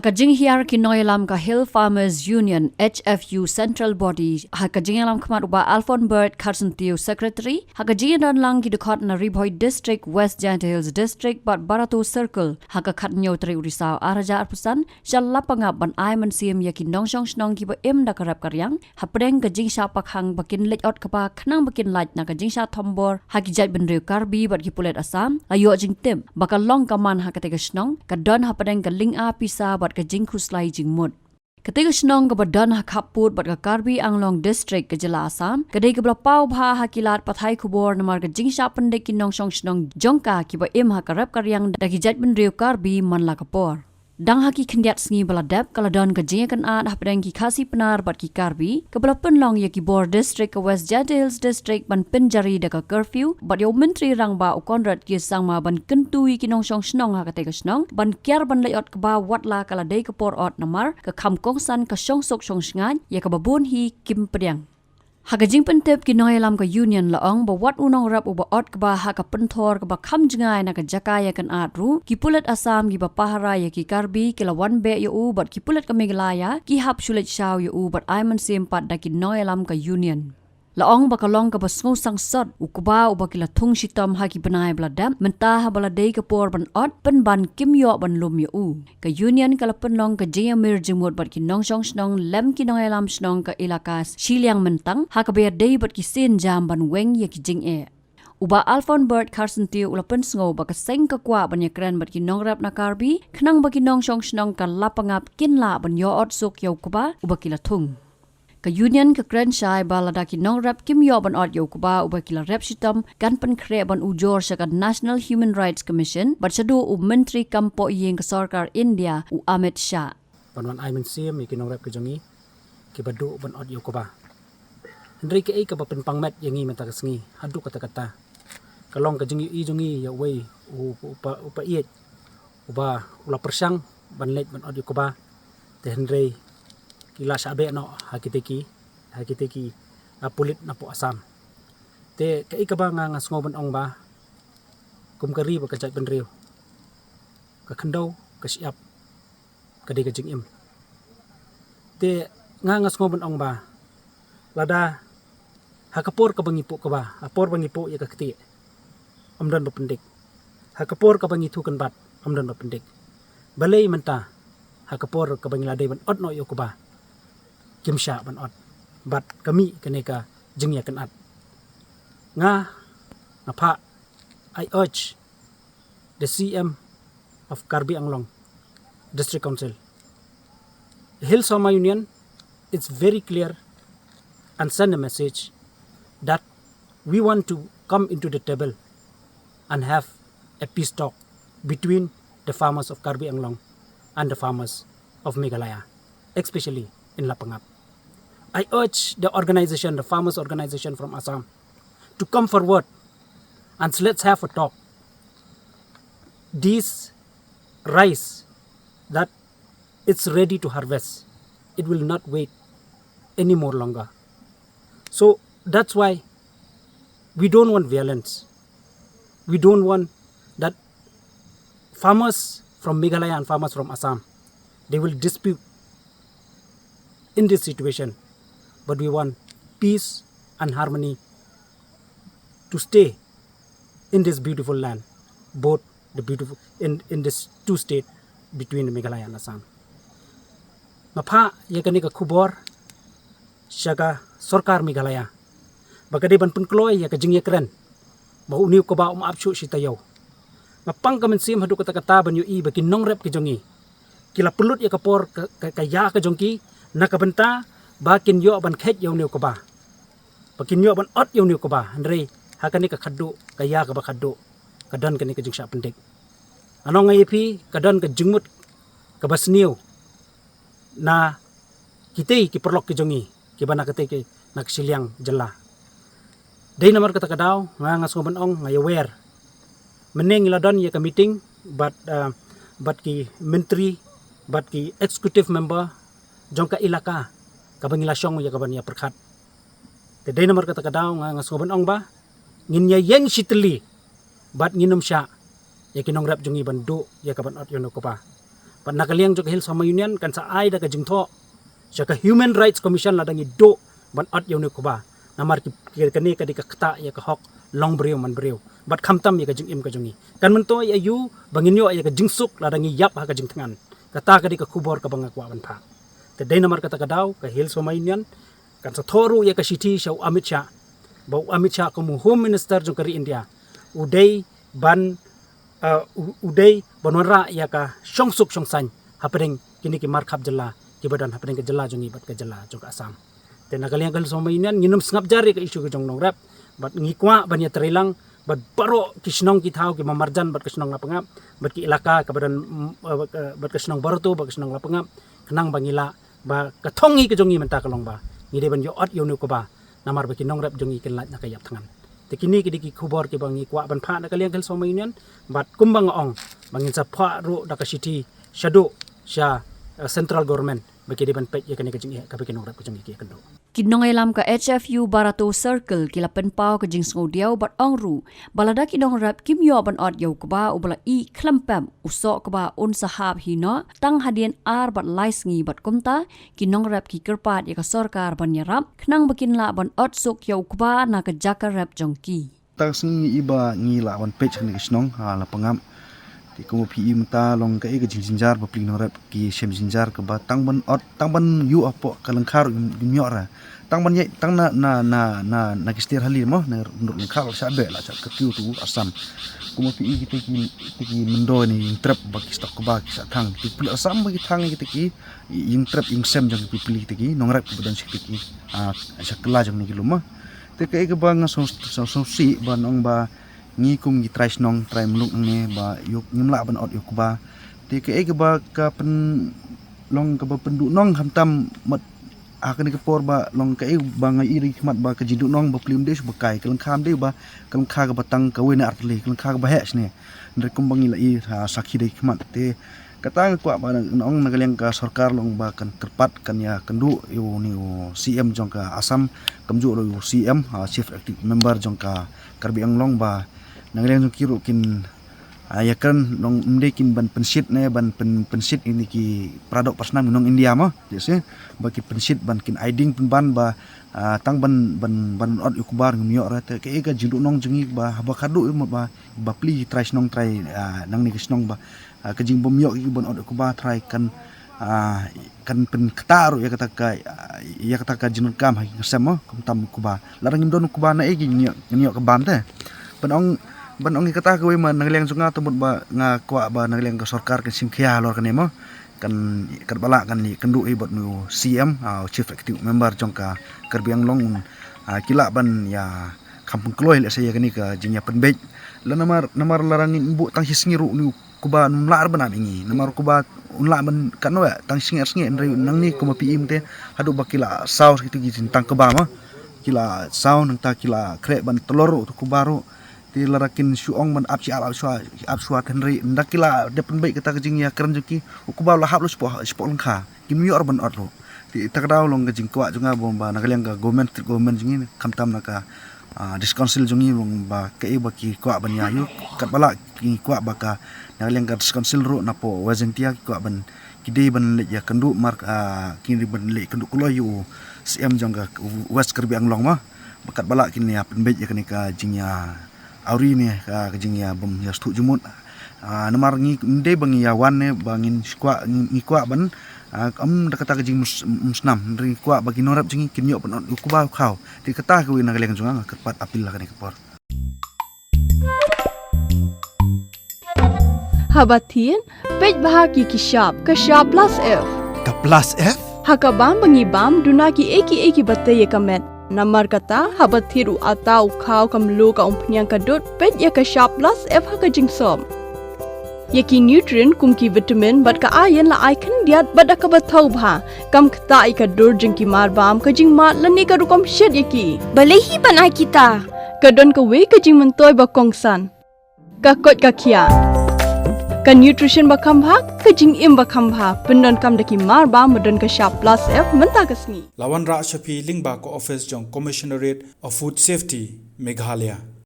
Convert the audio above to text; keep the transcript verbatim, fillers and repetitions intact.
Ka jinghiar ki nongïalam ka Hill Farmers Union, H F U, Central Body, ha ka jingïalam khmat u Bah Alfonbert Kharsyntiew, Secretary, ha ka jingïadon lang ki dkhot na Ri Bhoi District, West Jaintia Hills District bad Barato Circle, ha ka khathynñiew tarik u Risaw arhajar arphew san, sha Lapangap ban ai mynsiem ïa ki nongshong shnong kiba im da ka rep ka riang hapdeng ka jingshah pakhang ba kin leit ot kba khnang ba kin lait na ka jingshah thombor ha ki jaitbynriew Karbi bad ki pulit Assam, la ïoh jingtip ba ka long ka man ha katei ka shnong ka don hapdeng ka lynga pisa bad ka jingkhuslai jingmut. Katei ka shnong kaba don ha khappud bad ka Karbi Anglong District ka jylla Assam, ka dei kaba la paw bha ha ki lad pathai khubor namar ka jingshah pyndik ki nongshong shnong jong ka kiba im ha ka rep ka riang da ki jaitbynriew Karbi man la ka por. Dang ha ki khyndiat sngi ba la dep, ka la don ka jingïakynad hapdeng ki Khasi Pnar bad ki Karbi, kaba la pynlong ïa ki bor district ka West Jaintia Hills District ban pynjari da ka curfew, bad ïa u Myntri Rangbah u Conrad K Sangma ban kyntu ïa ki nongshong shnong ha katei ka shnong ban kiar ban leit ot kba, wat la ka la dei ka por ot namar ka kham kongsan ka shongsuk shongshngaiñ, ïa kaba bun hi kim pdiang. Ha ka jingpyntip ki nongïalam ka Union, la ong ba wat u nongrep uba ot kba ha ka pynthor kaba kham jngai na ka jaka ïakynad ruh, ki pulit Assam kiba pahara ïa ki Karbi ki la wan beh ïa u bad ki pulit ka Meghalaya ki hap shu leit shaw ïa u bad ai mynsiem pat da ki nongïalam ka Union. La ong ba ka long kaba sngewsangsot u kba uba ki la thung shitom ha ki bnai ba la dep, mynta haba la dei ka por ban ot, pynban kim ïoh ban lum ïa u. Ka Union ka la pynlong ka jingïamir jingmut bad ki nongshong shnong lem ki nongïalam shnong ka ilaka shiliang myntang, ha kaba ïadei bad ki sienjam ban weng ïa ki jingeh. U Bah Alfonbert Kharsyntiew u la pynsngew ba ka seng ka kwah ban ïakren bad ki nongrep na Karbi khnang ba ki nongshong shnong ka Lapangap kin lah ban ïoh ot suk ïa u kba uba ki la thung. Ka Union ka kren shai ba lada ki nongrep kim ïoh ban ot ïa u kba uba ki la rep shitom, kan pynkhreh ban ujor sha ka National Human Rights Commission bad shaduh u Myntri Kam Pohïing ka Sorkar India u Amit Shah. Ban wan ai mynsiem ïa ki nongrep ka jong ngi kiba duh ban ot ïa u kba. Hynrei kaei kaba pynpang met ïa ngi mynta ka sngi haduh katta katta, ka long ka jingïohi jong ngi ïa uwei u, u pa, u pa ïeit uba u la pyrshang ban leit ban ot ïa u kba. Te hynrei ki la shah beh noh ha kitei ki, ha kitei ki, ah, pulit na poh Assam. Te kaei kaba nga, nga sngew ban ong ba kum ka ri bad ka jaitbynriew, ka khyndew ka shyiap ka dei ka jingim. Te nga, nga sngew ban ong ba lada ha ka por kaba ngi puh kba, ha por ba ngi puh ïa ka ktieh, ym don ba pyndik. Ha ka por kaba ngi thuh kynbat, ym don ba pyndik. Balei mynta ha ka por kaba ngi la dei ban ot noh ïa u kba, kim shah ban ot? Bad ka mih kane ka jingïakynad. Nga, nga phah, I urge the C M of Karbi Anglong District Council, the Hill Farmers Union, it's very clear and send a message that we want to come into the table and have a peace talk between the farmers of Karbi Anglong and the farmers of Meghalaya, especially in Lapangap. I urge the organization, the farmers organization from Assam, to come forward and let's have a talk. This rice that it's ready to harvest, it will not wait any more longer. So that's why we don't want violence. We don't want that farmers from Meghalaya and farmers from Assam, they will dispute in this situation. But we want peace and harmony to stay in this beautiful land, both the beautiful, in, in this two state between the Meghalaya and Assam. Nga phah ïa kane ka khubor sha ka sorkar Meghalaya ba ka dei ban pynkloi ïa ka jingïakren ba une u kba um ap shuh shi taïew. Nga pang ka mynsiem haduh katta katta ban ïohi ba ki nongrep ki jong ngi ki la pynlut ïa ka por ka, ka, ka ïa ka jong ki na ka bynta ba kin ïoh ban kheit ïa une u kba, ba kin ïoh ban ot ïa une u kba. Hynrei ha kane ka khadduh, ka ïa kaba khadduh, ka don kane ka jingshah pyndik. Nga ong ïa phi, ka don ka jingmut kaba sniew na kitei ki paralok ki jong ngi kiba na kitei ki, na ka shiliang jylla. Dei namar kata ka daw nga, nga sngew ban ong, nga ïawer. Mynne ngi la don ïa ka meeting bad, ah, bad ki myntri bad ki executive member jong ka ilaka kaba ngi la shong ïa kaban ïa pyrkhat. Te dei namar kata ka daw nga, nga sngew ban ong ba ngin ïa ïeng shi tylli bad ngin ym shah ïa ki nongrep jong ngi ban duh ïa kaban ot ïa une u kba. Bad na ka liang jong ka Hills Farmer Union kan sa ai da ka jingthoh sha ka Human Rights Commission lada ngi duh ban ot ïa une u kba. Namar ki, ki, kane ka dei ka ktah ïa ka hok long briew man briew bad khamtam ïa ka jingim ka jong ngi. Kan myntoi aïu ba ngin ïoh ïa ka jingsuk lada ngi ïap ha ka jingthngan? Kata ka dei ka khubor kaba nga kwah ban phah. Te dei namar kata ka daw ka Hills Farmer Union kan sa thoh ruh ïa ka shithi sha u Amit Shah, ba u Amit Shah kum u Home Minister jong ka ri India u dei ban, uh, u, u dei ban wanrah ïa ka shongsuk shongsaiñ hapdeng kine ki markhap jylla kiba don hapdeng ka jylla jong ngi bad ka jylla jong ka Assam. Te na ka liang ka Hills Farmer Union ngin ym sngap jar ïa ka issue ka jong nongrep, bad ngi kwah ban ïatreilang bad baroh ki shnong ki thaw kiba marjan bad ka shnong Lapangap, bad ki ilaka kaba don, mm, eh, bad ka, bad ka shnong Barato bad ka shnong Lapangap, khnang ba ngi lah ba ka thong ngi ka jong ngi mynta ka long ba ngi dei ban ïoh ot ïa une u kba, namar ba ki nongrep jong ngi kin lait na ka ïap thngan. Te kine ki dei ki khubor kiba ngi kwah ban phah na ka liang ka Hills Farmer Union, bad kumba nga ong ba ngin sa phah ruh da ka shithi shaduh sha, eh, central government ba ki dei ban peit ïa kane ka jingeh kaba ki nongrep ka jong ngi ki ïakynduh. Ki nongïalam ka H F U Barato Circle ki la pynpaw ka jingsngewdiaw bad ong ruh ba lada ki nongrep kim ïoh ban ot ïa u kba uba la ih khlem pep, u soh kba un sa hap hi noh tang hadien ar bad lai sngi, bad kumta ki nongrep ki kyrpad ïa ka sorkar ban ïarap khnang ba kin lah ban ot suk ïa u kba na ka jaka rep jong ki. Tang sngi iba ngi lah ban peit ha kane ka shnong, ha, Lapangap. Te kum phi i mynta long kaei ka jingjynjar ba pli nongrep ki shem jynjar kaba tang ban ot, tang ban ïuh hapoh ka lyngkha ruh ym ïoh re. Tang ban ïaid tang na, na, na, na, na ki stier hali mo, na rung lyngkha ruh shah beh, la shah curfew tu Assam. Kum phi i kita ki, kita ki myndoi ne ïingtrep ba ki stok kba ki shah thang. Ki pli Assam ba ki thang kita ki ïingtrep ïingsem jong ki pli kita ki nongrep kiba don sha kita ki, ah, sha kylla jong kine ki lum mo. Te kaei kaba nga sngewsih, sngewsih, sngewsih ban ong ba ngi kum ki trai shnong trai muluk nangne ba ïoh ngim lah ban ot ïa u kba. Te kaei kaba ka pyn, long kaba pynduh nong khamtam mat ha kane ka por ba long kaei ba nga i ri khmat ba ka jingduh nong ba pli ym dei shu ba kai, ka lyngkha ym dei ba ka lyngkha kaba tang kawei ne artylli, ka lyngkha kaba heh shane. Hynrei kumba ngi la i ha sakhi dei khmat te kata nga kwah ba na, na ong na ka liang ka sorkar long ba kan kyrpad kan ïakynduh ïa une u C M jong ka Assam, kumjuh ruh u C M, ah, Chief Executive Member jong ka Karbi Anglong ba na ka liang jong ki ruh kin, ah, ïakren long ym dei kin ban pynshit ne ban pyn, pynshit ïa kine ki paradoh parsnam nong India mo, jase ba ki pynshit ban kin ai ding pynban ba, ah, tang ban, ban, ban ot ïa u kba ruh ngim ïoh re. Te kaei ka jingduh nong jong ngi ba haba khatduh ïa mo ba ba pli trai shnong trai, ah, nangne ka shnong ba, ah, ka jingbym ïoh ki ban ot ïa u kba trai kan, ah, kan pynkta ruh ïa kata ka, ah, ïa kata ka jingdonkam ha ki ngasem mo, khamtam u kba. Lada ngim don u kba naei ki ngin ïoh, ngin ïoh ka bam te. Ban ong, ban ong ïa kata kawei ma na ka liang jong nga te mut ba nga kwah ba na ka liang ka sorkar kan shim khia halor kane mo. Kan, katba lah kan ïakynduh hi bad une u C M, ah, u Chief Executive Member jong ka Karbi Anglong, ah, ki lah ban ïa kham pynkloi lehse ïa kane ka jingïapynbeit. La namar, namar lada ngin buh tang shi sngi ruh une u kba un lah ban ap ïa ngi. Namar u kba un lah ban katno ïa tang shi sngi ar sngi, hynrei nangne kumba phi i mynta haduh ba ki la saw kito ki jingtang kba mo. Ki la saw nangta ki la khreh ban tlor ruh uto u kba ruh. Te lada kin shu ong ban ap shi ap, ap shuwa, ap shuwa, hynrei ynda ki la dep pynbeit kata ka jingïakren jong ki, u kba u la hap lut shapoh, shapoh lyngkha. Kim ïoh ruh ban ot ruh. Te kata ka daw long ka jingkwah jong nga ba, ba na ka liang ka government, state government jong ngi, khamtam na ka, ah, district council jong ngi long ba kaei ba ki kwah ban ïa ïoh, katba lah ki kwah ba ka na ka liang ka district council ruh napoh West Jaintia ki kwah ban, ki dei ban leit ïakynduh mar, ah, ki dei ban leit kynduh kloi ïa u C M jong ka West Karbi Anglong mo. Ba katba lah kin ïa pynbeit ïa kane ka jingïa awri ne ka, ka jingïabym ïa sdang jingmut. Ah, namar ngi ym dei ba ngi ïa wan ne ba ngin kwah, ngi, ngi kwah ban, ah, ym da kata ka jingmynsnam, hynrei ngi kwah ba ki nongrep jong ngi kin ïoh ban ot u kba u khaw. Te kata kawei na ka liang jong nga nga kyrpad appeal ha kane ka por. Haba thied, peit bha ki ki shap, ka shap plus F. Ka plus F? Ha ka bam ba ngi bam, duna kiei kiei kiba tei ïa ka met. Namar kata, haba thied u atta u khaw ka mluh ka umphniang ka dud, peit ïa ka shap plus F ha ka jingsop. Ïa ki nutrient kum ki vitamin bad ka iron la ai khyndiat bad da kaba thaw bha. Kam ktah ïa ka dur jong ki mar bam, ka jingmad lane ka rukom shet ïa ki. Balei hi ban ai kita? Ka don kawei ka jingmyntoi ba kongsan. Ka koit ka khiah. Ka nutrition ba kham bha, ka jingim ba kham bha. Pyndonkam da ki mar bam ba don ka shap plus F mynta ka sngi. La wanrah sha phi lyngba ka office jong Commissionerate of Food Safety, Meghalaya.